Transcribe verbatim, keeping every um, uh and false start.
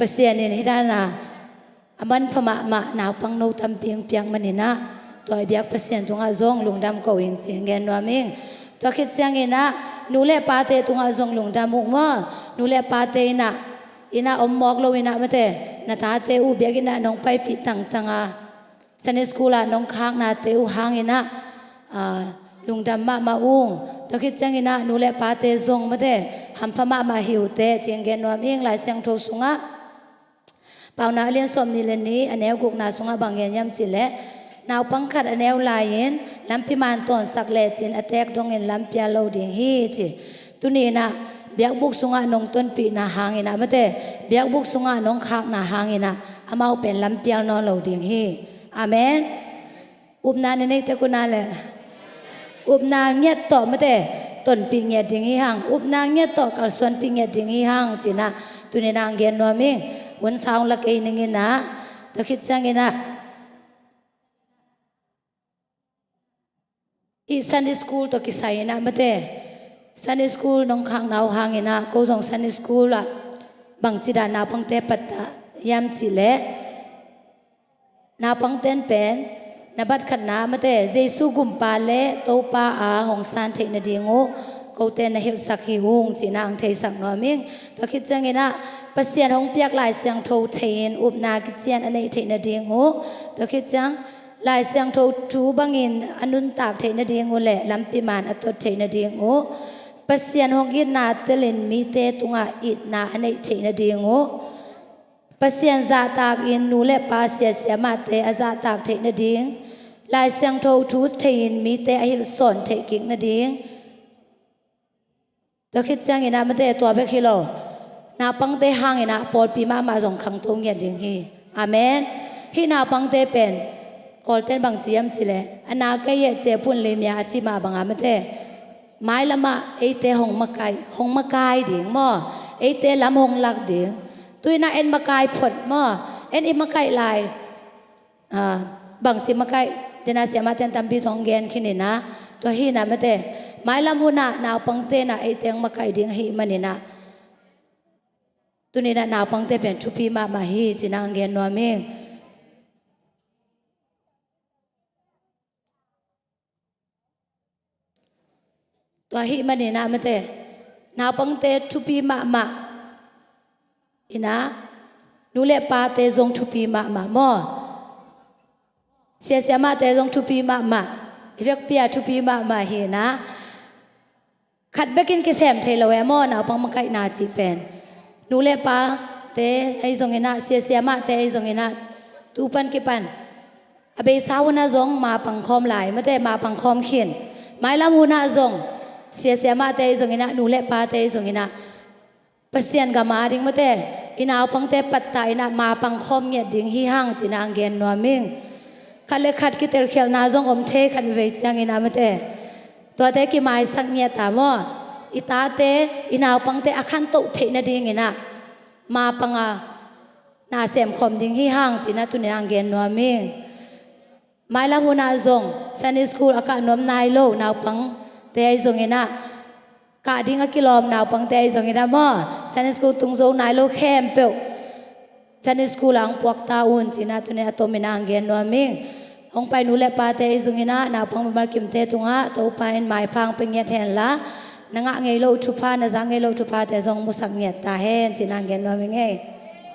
Pasian in hih dana a manpha mahmah naupang no tampi hong piak maninah, tua i biak Pasian tungah zong lungdam ko ing ci-in gen nuam ing. Tua khit cianginah nu le pate tungah zong lungdam uh maw. Nu le pate inah, inah om mawk lo inah mate, na tate uh biakinnah nong paipih tangtanga, Sunday school ah nong khaknate uh hanginah, aa, lungdam mahmah ung. Tua khit cianginah nu le pate zong mate, hampha mahmah hi uh teh ci-in gen nuam ing. Lai Siangtho sungah Paunak a lian sawm nih le nih a neu gukna sungah bang gen hiam cih leh, naupang khat a neu lai-in lampi man tawnsak lecin a teek dongin lampial lo ding hi ci. Tuni inah biakbuk sungah nong tonpihna hanginah mate, biakbuk sungah nong khakna hanginah amau pen lampial nawn lo ding hi. Amen. Upna na neite kunah le upna ngiat tawh mate, tonpih ngiat ding hi hang. Upna ngiat tawh kalsuanpih ngiat ding hi hang cinah tuni inah gen nuam ing. Hun saung la kei ninginah, tua khit cianginah hih Sunday school tawh kisai inah mate, Sunday school nong khakna uh hanginah ko zong Sunday school ah bangci dan naupangte pattah hiam cih leh, naupangten pen na bat khatna mate, Jesu gumpa le Topa a hong san theih nading uh kote na hilhsak hi ung cinah ang theisak nuam ing. Tua khit cianginah Pasian hong piak Lai Siangtho thei-in upna kician a neih theih nading uh, tua khit ciang Lai Siangtho thu bangin a nuntak theih nading uh le lampi man a tot theih nading uh, Pasian hong itna telin mite tungah itna a neih theih nading uh, Pasian zahtak in nu le pa siasia mahte a zahtak theih nading, Lai Siangtho thu thei-in mite a hilhsawn theih kik nading. Tua khit cianginah mate, tua bek hi lo, naupangte hanginah pawlpi mahmah zong khangto ngiat ding hi. Amen. Hih naupangte pen Kawlten bangci hiam cih leh, a na kei eh cia pun limia a ci mah banga mate, mailamah eite hong makai, hong makai ding maw, eite lam hong lak ding. Tu inah en makai phot maw, en i makaih lai, aa, bangci makaih, dena siamahten tampi zong gen khin inah, tua hi inah mate, mailam hunah naupangte inah eite hong makaih ding ahih maninah, tuni inah naupangte pen thupi mahmah hi cinah ang gen nuam ing. Tua ahih maninah mate, naupangte thupi mahmah inah, nu le pate zong thupi mahmah maw, siasia mahte zong thupi mahmah, i vekpi-a thupi mahmah hi inah, khat bekin kisem thei lo e maw, naupang makaihna cih pen. Nu le pate ahi zonginah, siasia mahte ahi zonginah, tu pan kipan a beisa hunah zong mapang khawm lai mate, mapang khawm khin. Mailam hunah zong siasia mahte ahi zonginah, nu le pate ahi zonginah Pasian gam a ding mate, i naupangte pattah inah mapang khawm ngiat ding hi hang cinah ang gen nuam ing. Khat le khat kitelkhialhna zong om thei, khat vei cianginah mate, tuate kimaisak ngiat a maw, i tate, i naupangte a khantoh theih nadinginah mapanga na semkhawm ding hi hang cinah tuni inah ang gen nuam ing. Mailam hunah zong Sunday school a kah nuam nai lo naupangte ahi zonginah, kah ding a kilawm naupangte ahi zonginah maw, Sunday school tung zo nai lo khempeuh Sunday school ah hong puakta un cinah tuni a tomin ang gen nuam ing. Hong pai nu le pate ahi zonginah naupang mimal kimte tungah Topa in maipha hong pia ngiat henla, na ngah ngei lo thupha, na zak ngei lo thuphate zong musak ngiat ta hen cinah ang gen nuam ing ei.